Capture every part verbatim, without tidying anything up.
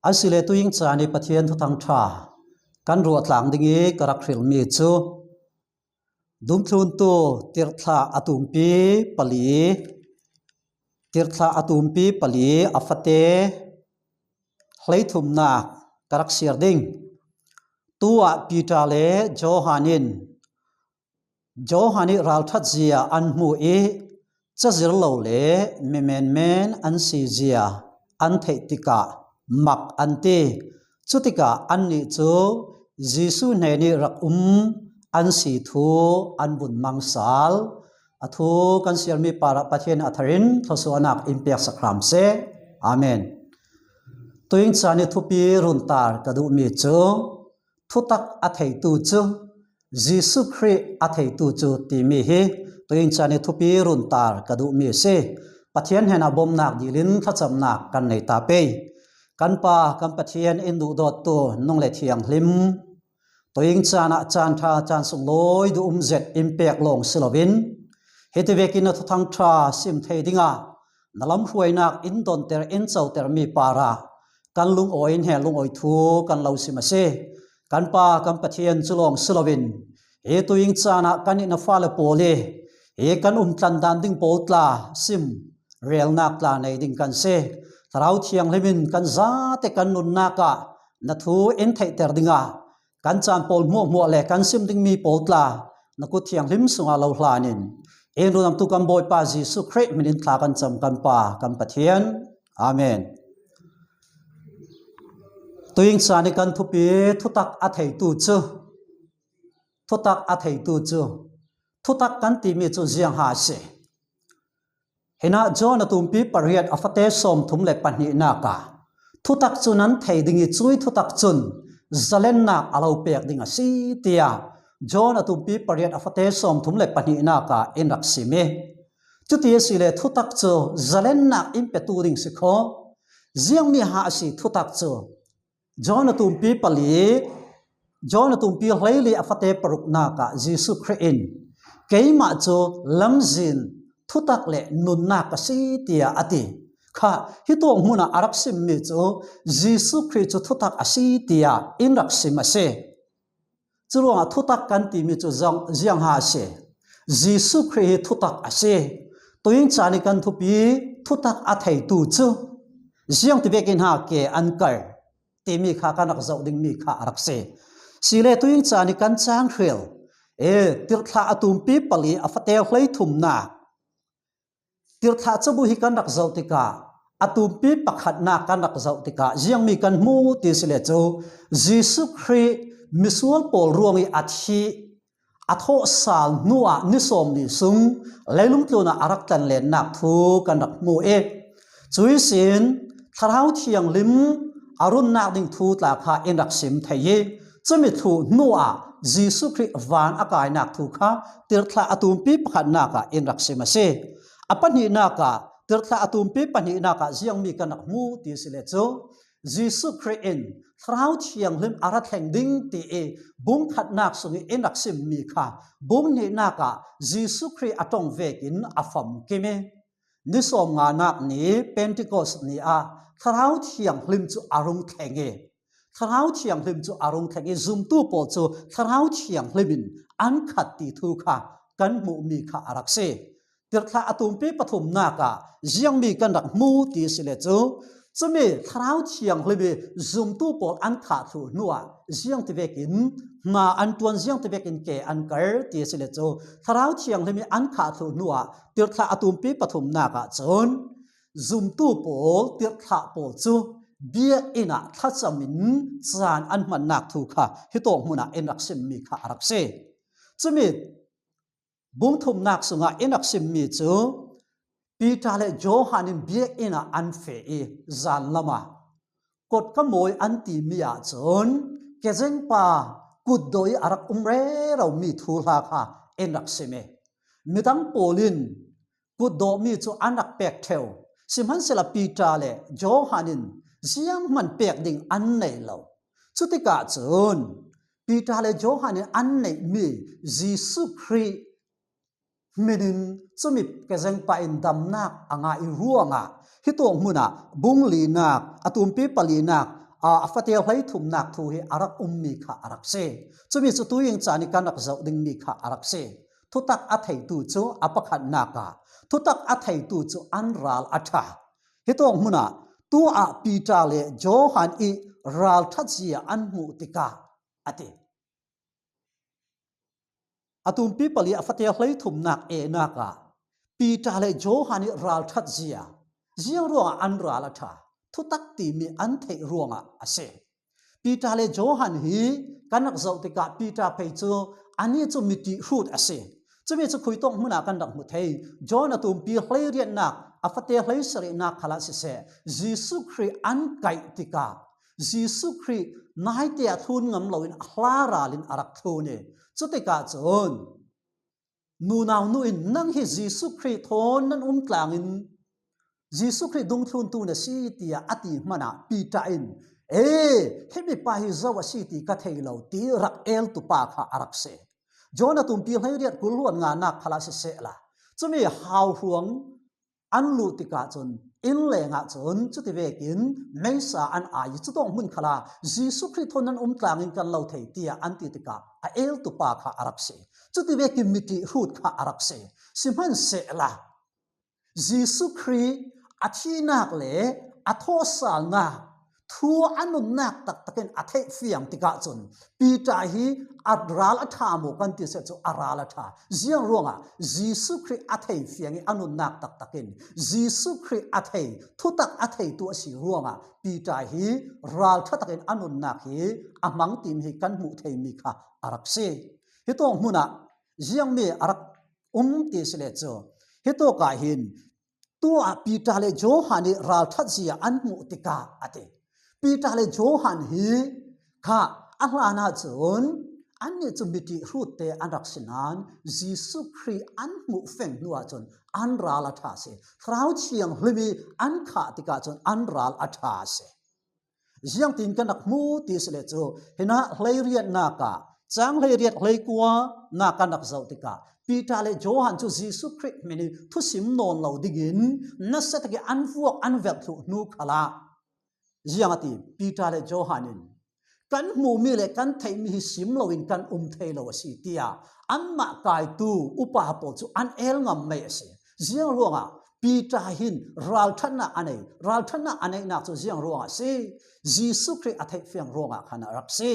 A si le tuing caan i Pathian thuthang ṭha kan ruah tlang ding i ka rak hrilmi cu dungthluntu tirhthlah a tumpi pali, tirhthlah a tumpi pali a fate hleithumnak ka rak siar ding. Tu ah Peter le Johan in Johan i ralṭhat zia an hmuh i cazir lo le mi menmen an si zia an theih tikah mak an ti. Cutikah annih cu Jesuh hnen i rak um an si thu an vun mang sal. A thu kan siarmi parah Pathian a thar in thluasuahnak in pek sak hram seh. Amen. Tuing caan i thupi runtar ka duhmi cu thutak a theitu cu Jesuh Khrih a theitu cu timi hi tuing caan i thupi runtar ka duhmi a si. Pathian hnenah bawmhnak dil in thlacamnak kan nei ta pei. Kan Pa, kan Pathian in duhdawttu nung le thianghlim, tuing caan ah caan ṭha caan sunglawi duh um zet in pek lawng si loin hiti vekin a thuthang ṭha sim thei dingah na lamhruainak in donter in cotermi parah kan lungawi in he lungawi thu kan lo sim a si. Kan Pa, kan Pathian cu lawng si loin hi tuing caan ah kan i na fale pawl i hi kan umtlan dan ding pawl tla sim relnak tla nei ding kan si. Thlarau Thianghlim in kan zate kan nunnak ah na thu in theihter dingah kan caan pawl hmuahhmuah le kan sim dingmi pawl tla na kut thianghlim sungah lo hlan in in runamtu kan Bawipa Jesuh Khrih hmin in thla kan cam kan Pa, kan Pathian. Amen. Tuing caan i kan thupi thutak a theitu cu, thutak a theitu cu, thutak kan timi cu ziang ha a si. Hinah John a tumpi pariat a fate sawmthum le pahnihnak ah thutak cu nan thei ding i cuih thutak cun zalennak a lo pek ding a si, tiah John a tumpi pariat a fate sawmthum le pahnihnak ah in rak sim i cuti a si le thutak cu zalennak in petu ding si kho. Ziangmi ha a si thutak cu John a tumpi pali, John a tumpi hleili a fate paruknak ah Jesuh Khrih in keimah cu lamzin thutak le nunnak ka si, tiah a ti. Kha, hi tuang hmun ah a rak simmi cu Jesuh Khrih cu thutak a si, tiah in rak sim a si. Curuangah thutak kan timi cu ziang, ziang ha a si. Jesuh Khrih hi thutak a si. Tuing caan i kan thupi thutak a theitu cu ziang ti vekin ha ke an kal timi kha kan rak zoh dingmi kha a rak si. Si le tuing caan i kan cang hril, e, tirhthlah a tumpi pali a fate hleithumnak, tirhthlah cabu hi kan rak zoh tikah, a tumpi pakhatnak kan rak zoh tikah, ziangmi kan hmu ti si le cu, Jesuh Khrih misual pawl ruang i a thih, a thawhsal hnuah ni sawmli sung leilung tlunah a rak tlanlennak thu kan rak hmu i, cuihsin Thlarau Thianghlim a runnak ding thu tla kha in rak sim thei i, cumi thluh hnuah Jesuh Khrih van a kainak thu kha tirhthlah a tumpi pakhatnak ah in rak sim a si. A pahnihnak ah, tirhthlah a tumpi pahnihnak ah ziangmi kan rak hmu ti si le cu, Jesuh Khrih in Thlarau Thianghlim a ra thleng ding ti i bung khatnak sung i in rak simmi kha bung hnihnak ah Jesuh Khrih a ṭong vekin a famkim i, ni sawmnganak ni Pentecost ni ah Thlarau Thianghlim cu a rung thleng i, Thlarau Thianghlim cu a rung thleng i zumtu pawl cu Thlarau Thianghlim in an khat ti thu kha kan hmuhmi kha a rak si. Tirhthlah a tumpi pathumnak ah ziangmi kan rak hmu ti si le cu, cumi Thlarau Thianghlim i zumtu pawl an khah thluh hnuah ziang ti vekin hna an ṭuan, ziang ti vekin ke an kar ti si le cu, Thlarau Thianghlim i an khah thluh hnuah tirhthlah a tumpi pathumnak ah cun zumtu pawl, tirhthlah pawl cu biakinn ah thlacam in caan an hmannak thu kha hi tawng hmun ah in rak simmi kha a rak si. Cumi bung thumnak sungah in rak simmi cu Peter le Johan in biakinn ah an feh i, zanlam ah kotka mawi an timi ahcun kezengpa kutdawh i a rak um reromi thuhla kha in rak sim i, midang pawl in kutdawhmi cu an rak pek ṭheu. Sihmanhsehlaw Peter le Johan in zianghman pek ding an nei lo. Cutikah cun Peter le Johan in an neihmi Jesuh Khrih hmin in cumi kezengpa in damnak a ngah i ruangah hi tuang hmun ah bung linak, a tumpi palinak, a, a fate hleithumnak thu hi a rak ummi kha a rak si. Cumi cu tuing caan i kan rak zoh dingmi kha a rak si. Thutak a theitu cu a pakhatnak ah, thutak a theitu cu an ral a ṭha. Hitawk hmunah tu ah Piter le Johan i ralṭhat zia an hmuh tikah a ti. A tumpi pali a fate hleithumnak enak ah Piter le Johan i ralṭhat zia, ziang ruangah an ral a ṭha? Thutak timi an theih ruangah a si. Piter le Johan hi kan rak zoh tikah Piter phei cu anih cu miṭih hrut a si. Cumi cu khuitawk hmunah kan rak hmu thei. Johan a tumpi hleiriatnak, a fate hleisarihnak khalah siseh, Jesuh Khrih an kaih tikah Jesuh Khrih naite a thlun ngam loin a hla ralin a rak thlun i, cutikah cun, nunau nu in, "Nang hi Jesuh Khrih thawn nan um tlangin Jesuh Khrih dungthluntu na si," tiah a ti hmanah Piter in, "Ee, himi pa hi zo a si ti ka thei lo," ti rak eltu pa kha a rak si. Johan a tumpi hleiriat kul hluan nganak khalah sisehla, cumi hauhruang an luh tikah cun, inn lengah cun cuti vekin meisa an ai i, cutawk hmun khalah Jesuh Khrih thawn nan um tlangin kan lo thei, tiah an ti tikah a eltu pa kha a rak si. Cuti vekin miṭih hrut kha a rak si. Sihmanhsehla, Jesuh Khrih a thihnak le a thawhsalnak thu a nunnak taktakin a theih fiang tikah cun Piter hi a ral a ṭha maw kan ti seh cu a ral a ṭha. Ziang ruangah Jesuh Khrih a thei fiang i a nunnak taktakin Jesuh Khrih a thei, thutak a theitu a si ruangah Piter hi ralṭha takin a nunnak hi a hmang timi hi kan hmuh theimi kha a rak si. Hitawk hmunah ziangmi a rak um ti si le cu, hitawk ah hin tu ah Piter le Johan i ralṭhat zia an hmuh tikah a ti. Piter le Johan hi kha a hlan ahcun annih cu miṭih hrutte an rak si nain Jesuh Khrih an hmuh feng hnu ahcun an ral a ṭha si. Thlarau Thianghlim i an khah tikah cun an ral a ṭha si. Ziangtin kan rak hmu ti si le cu, hinah hleiriatnak ah, cang hleiriat hleikua nak kan rak zoh tikah Piter le Johan cu Jesuh Khrih hmin i thusim nawn lo dingin nasa takin an vuak an velh thluh hnu khalah, ziang a ti, Piter le Johan in, "Kan hmuhmi le kan theihmi hi sim loin kan um thei lo a si," tiah anmah kaitu upa pawl cu an el ngam mei a si. Ziang ruangah Piter hin ralṭhatnak a nei, ralṭhatnak a neihnak cu ziang ruangah a si? Jesuh Khrih a theih fiang ruangah khan a rak si.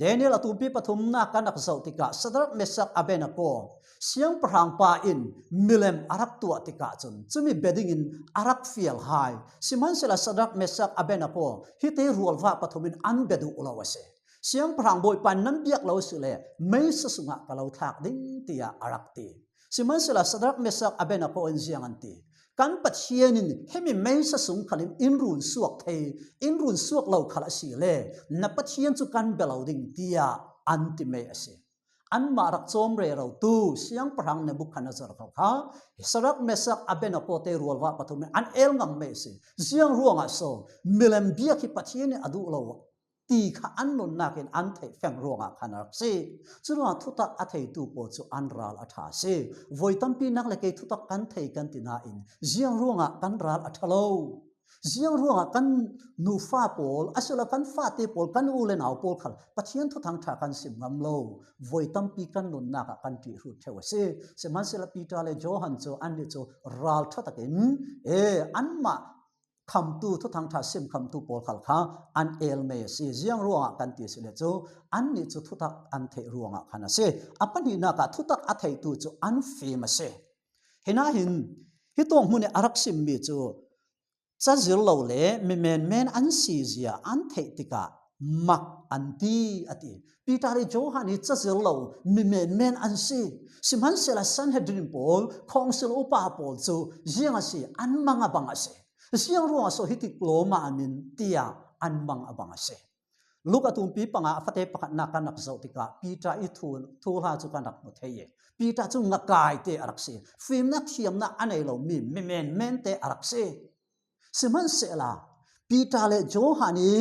Daniel a tumpi pathumnak kan rak zoh tikah Sadrak, Mesak, Abednego siangpahrang pa in milem a rak tuah tikah cun cumi bia dingin a rak fial hai. Sihmanhsehla Sadrak, Mesak, Abednego hite rualva pathum in an bia duh lo a si. Siangpahrang bawipa in nan biak lo si le meisa sungah ka lo thlak ding, tiah a rak ti. Sihmanhsehla Sadrak, Mesak, Abednego in ziang an ti? "Kan Pathian in himi meisa sung khalin in run suak thei, in run suak lo khal a si le na Pathian cu kan bia lo ding," tiah an ti mei a si. Anmah rak cawm rero tu siangpahrang Nebukhadnezzar kha, kha Sadrak, Mesak, Abednego te rualva pathum in an el ngam mei a si. Ziang ruangah so milem biak hi Pathian in a duh lo ti kha an nunnak in an theih feng ruangah khan a rak si. Curuangah thutak a theitu pawl cu an ral a ṭha si. Voi tampi nak le kei thutak kan thei kan ti nain ziang ruangah kan ral a ṭha lo? Ziang ruangah kan nufa pawl, a si lo kan fate pawl, kan u le nau pawl khal Pathian thuthang ṭha kan sim ngam lo? Voi tampi kan nunnak ah kan ṭih hrut ṭheu a si. Sihmanhsehla Piter le Johan cu annih cu ralṭha takin, ee, anmah khamtu, thuthang ṭha sim khamtu pawl khal kha an el mei a si. Ziang ruangah kan ti a si le cu, annih cu thutak an theih ruangah khan a si. A pahnihnak ah thutak a theitu cu an fim a si. Hinah hin, hitawk hmun i a rak simmi cu, cazir lo le mi menmen an si zia an theih tikah mak an ti, a ti. Piter le Johan hi cazir lo, mi menmen an si. Sihmanhsehla Sanhedrin pawl, khawngsil upa pawl cu ziang a si, an mang a bang a si. Ziang ruangah so hitik lawm a min tiah an mang a bang a si. Luka tumpi panga a fate pakhatnak kan rak zoh tikah Piter i thu, thuhla cu kan rak hmu thei i, Piter cu ngakai te a rak si. Fimnak thiamnak a nei lomi mi menmen te a rak si. Sihmanhsehla Piter le Johan i,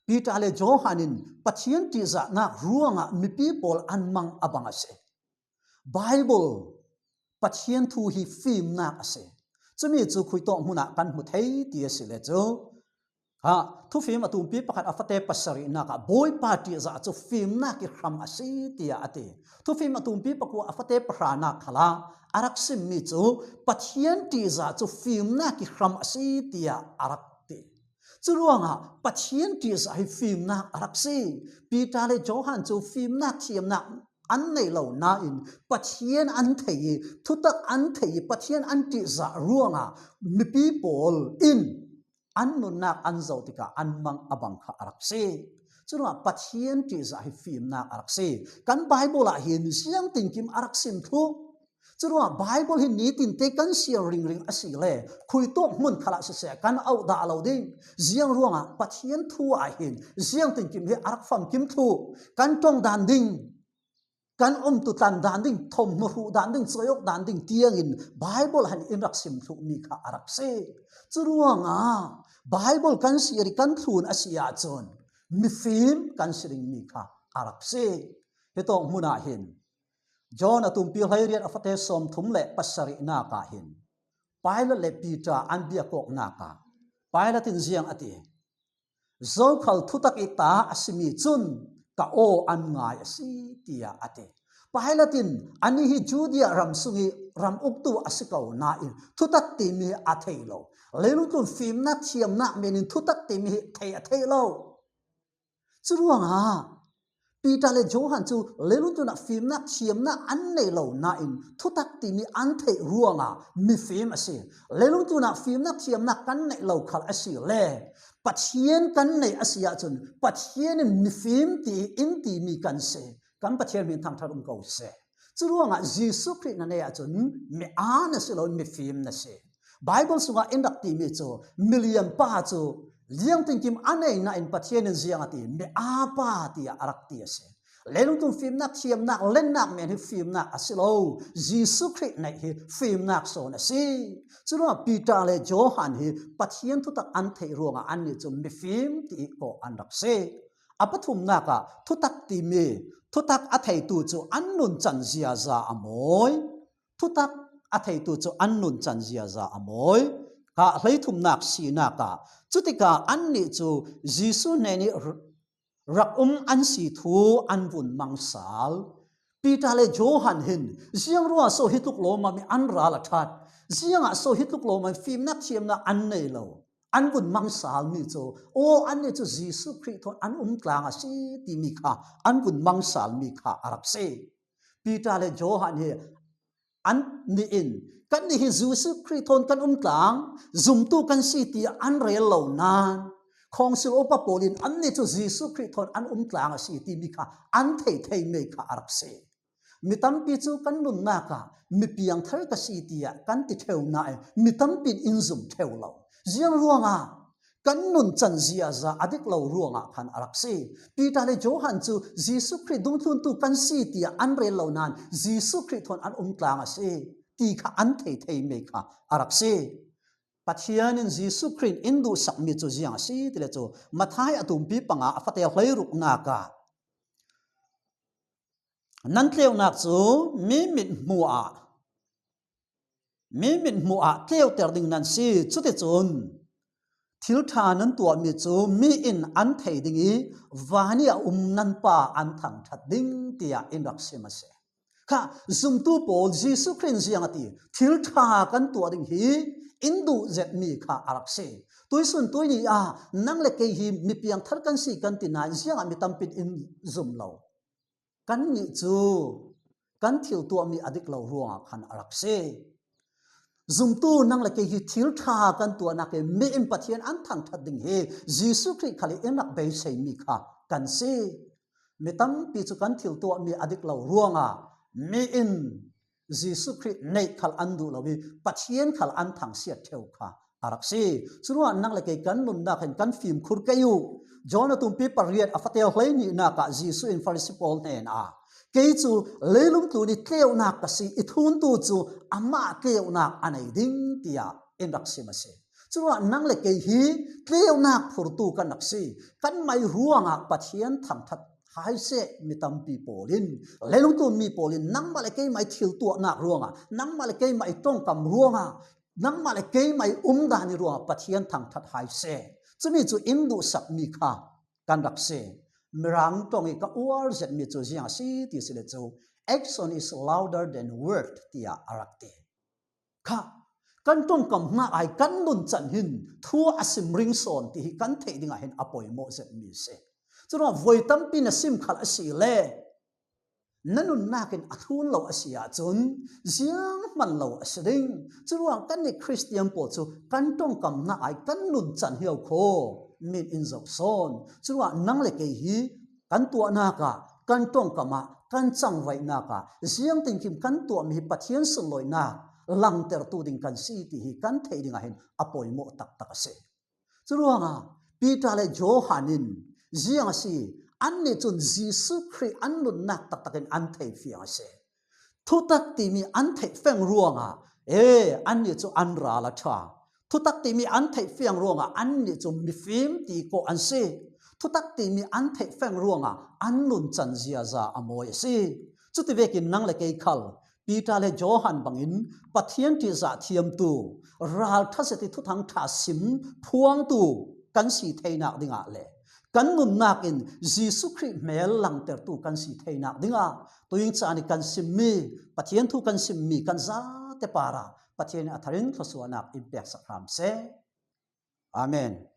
Piter le Johan in Pathian ṭihzahnak ruangah mipi pawl an mang a bang a si. Baibal, Pathian thu hi fimnak a si. Cumi cu khuitawk hmunah kan hmu thei ti a si le cu, Ha, thufim a tumpi pakhat a fate pasarihnak ah Bawipa ṭihzah cu fimnak i hram a si, tiah a ti. Thufim a tumpi pakua a fate pahranak khalah a rak simmi cu Pathian ṭihzah cu fimnak i hram a si, tiah a rak ti. Curuangah Pathian ṭihzah hi fimnak a rak si. Peter le Johan cu fimnak thiamnak an neih lo nain Pathian an thei i, thutak an thei i, Pathian an ṭihzah ruangah mipi pawl in an nunnak an zoh tikah an mang a bang kha a rak si. Curuangah Pathian ṭihzah hi fimnak a rak si. Kan Baibal ah hin ziangtinkim a rak sim thluh. Curuangah Baibal hi nitin te kan siar ringring a si le khuitawk hmun khalah siseh kan auh dah lo ding. Ziang ruangah Pathian thu ah hin ziangtinkim hi a rak famkim thluh. Kan ṭong dan ding, kan umtu tlan dan ding, thawmhnaw hruh dan ding, cawiawk dan ding tiangin Baibal han in rak sim thluhmi kha a rak si. Curuangah Baibal kan siar i kan thlun a si ahcun mifim kan si dingmi kha a rak si. Hitawk hmun ah hin John a tumpi hleiriat a fate sawmthum le pasarihnak ah hin Pilat le Peter an biak awknak ah Pilat in ziang a ti? Zokhal thutak i ta a simi cun ka aw an ngai a si, tiah a ti. Pilat in anih hi Judea ram sung i ram uktu a si ko nain thutak timi a thei lo. Leilungtlun fimnak thiamnak men in thutak timi hi thei a theih lo. Curuangah Peter le Johan cu leilungtlun ah fimnak thiamnak an nei lo nain thutak timi an theih ruangah mifim a si. Leilungtlun ah fimnak thiamnak kan neih lo khal a si le Pathian kan neih a si ahcun Pathian in mifim ti in timi kan si. Kan Pathian hmin thangṭhat um ko seh. Curuangah Jesuh Khrih na neih ahcun mi aa na si lo, mifim na si. Baibal sungah in rak timi cu milian pa cu liangtinkim a nei nain Pathian in ziang a ti, mi aa pa tiah a rak ti a si. Leilungtlun fimnak thiamnak lennak men hi fimnak a si lo. Jesuh Khrih neih hi fimnak sawn a si. Curuangah Peter le Johan hi Pathian thutak an theih ruangah annih cu mifim ti i kawh an rak si. A pathumnak ah thutak timi, thutak a theitu cu an nuncan ziaza a mawi. Thutak a theitu cu an nuncan ziaza a mawi. Kha hleithumnak sinak ah cutikah annih cu Jesuh hnen i rak um an si thu an vun mang sal. Peter le Johan hin ziang ruangah so hi tluk lawmmam i an ral a ṭhat? Ziangah so hi tluk lawmmam i fimnak thiamnak an nei lo? An vun mang salmi cu, aw, annih cu Jesuh Khrih thawn an um tlang a si timi kha an vun mang salmi kha a rak si. Peter le Johan hi annih in, kannih hi Jesuh Khrih thawn kan um tlang, zumtu kan si tiah an rel lo nain, khawngsil upa pawl in annih cu Jesuh Khrih thawn an um tlang a si timi kha an thei thei mei kha a rak si. Mi tampi cu kan nunnak ah mi piangthar ka si tiah kan ti ṭheu nain mi tampi in in zum ṭheu lo. Ziang ruangah? Kan nuncan ziaza a dik lo ruangah khan a rak si. Peter le Johan cu Jesuh Khrih dungthluntu kan si tiah an rel lo nain Jesuh Khrih thawn an um tlang a si ti kha an thei thei mei kha a rak si. Pathian in Jesuh Khrih in duhsakmi cu ziang a si ti le cu Matthai a tumpi panga a fate hleiruknak ah, nan tleunak cu mi mithmuh ah, mi mithmuh ah tleuter ding nan si. Cuticun thil ṭha nan tuahmi cu mi in an thei ding i, van i a um nan Pa an thangṭhat ding, tiah in rak sim a si. Kha, zumtu pawl, Jesuh Khrih in ziang a ti? Thil ṭha kan tuah ding hi in duh zetmi kha a rak si. Tuisun tuini ah nang le kei hi mi piangthar kan si kan ti nain ziangah mi tampi in in zum lo? Kannih cu kan thil tuahmi a dik lo ruangah khan a rak si. Zumtu nang le kei hi thil ṭha kan tuahnak i mi in Pathian an thangṭhat ding hi Jesuh Khrih khal i in rak beiseimi kha kan si. Mi tampi cu kan thil tuahmi a dik lo ruangah mi in Jesuh Khrih neih khal an duh lo i Pathian khal an thangsiat ṭheu kha a rak si. Curuangah nang le kei kan nunnak in kan fimkhur kei uh. John a tumpi pariat a fate hleihnihnak ah Jesuh in Farasi pawl hnenah, kei cu leilung tlun i tleunak ka si, i thuntu cu amah tleunak a nei ding, tiah in rak sim a si. Curuangah nang le kei hi tleunak phurtu kan rak si. Kanmah i ruangah Pathian thangṭhat hai seh. Mi tampi pawl in, leilung tlunmi pawl in nangmah le keimah i thil tuahnak ruangah, nangmah le keimah i ṭongkam ruangah, nangmah le keimah i umdan i ruangah Pathian thangṭhat hai seh. Cumi cu in duhsak mi kha kan rak si. Mirang ṭong i ka uar zet mi cu ziang a si ti si le cu, "Action is louder than word," tiah a rak ti. Kha kan ṭongkam hna ai kan nuncan hin thu a sim ring sawn ti hi kan theih dingah hin a poimawh zet mi si. Curuangah voi tampi na sim khal a si le na nunnak in a thlun lo a si ahcun ziang hman lo a si ding. Curuangah kannih Khristian pawl cu kan ṭongkam hna ai kan nuncan hi lo kho, min in zoh sawn. Curuangah nang le kei hi kan tuahnak ah, kan ṭongkam ah, kan cangvaihnak ah ziangtinkim kan tuahmi hi Pathian sunlawinak langtertu ding kan si ti hi kan theih dingah hin a poimawh taktak a si. Curuangah Piter le Johan in ziang a si, annih cun Jesuh Khrih an nunnak taktak in an thei fiang a si. Thutak timi an theih feng ruangah, e, annih cu an ral a ṭha. Thutak timi an theih fiang ruangah annih cu mifim ti kawh an si. Thutak timi an theih feng ruangah an nuncan ziaza a mawi a si. Cuti vekin nang le kei khal Piter le Johan bangin Pathian ṭihzah thiamtu, ralṭha zet i Thuthang ṭha sim phuangtu kan si theinak dingah le kan nunnak in Jesuh Khrih hmel langtertu kan si theinak dingah tuing caan i kan simmi, Pathian thu kan simmi kan zate parah Pathian in a tharin thluasuahnak in peksak hram seh. Amen.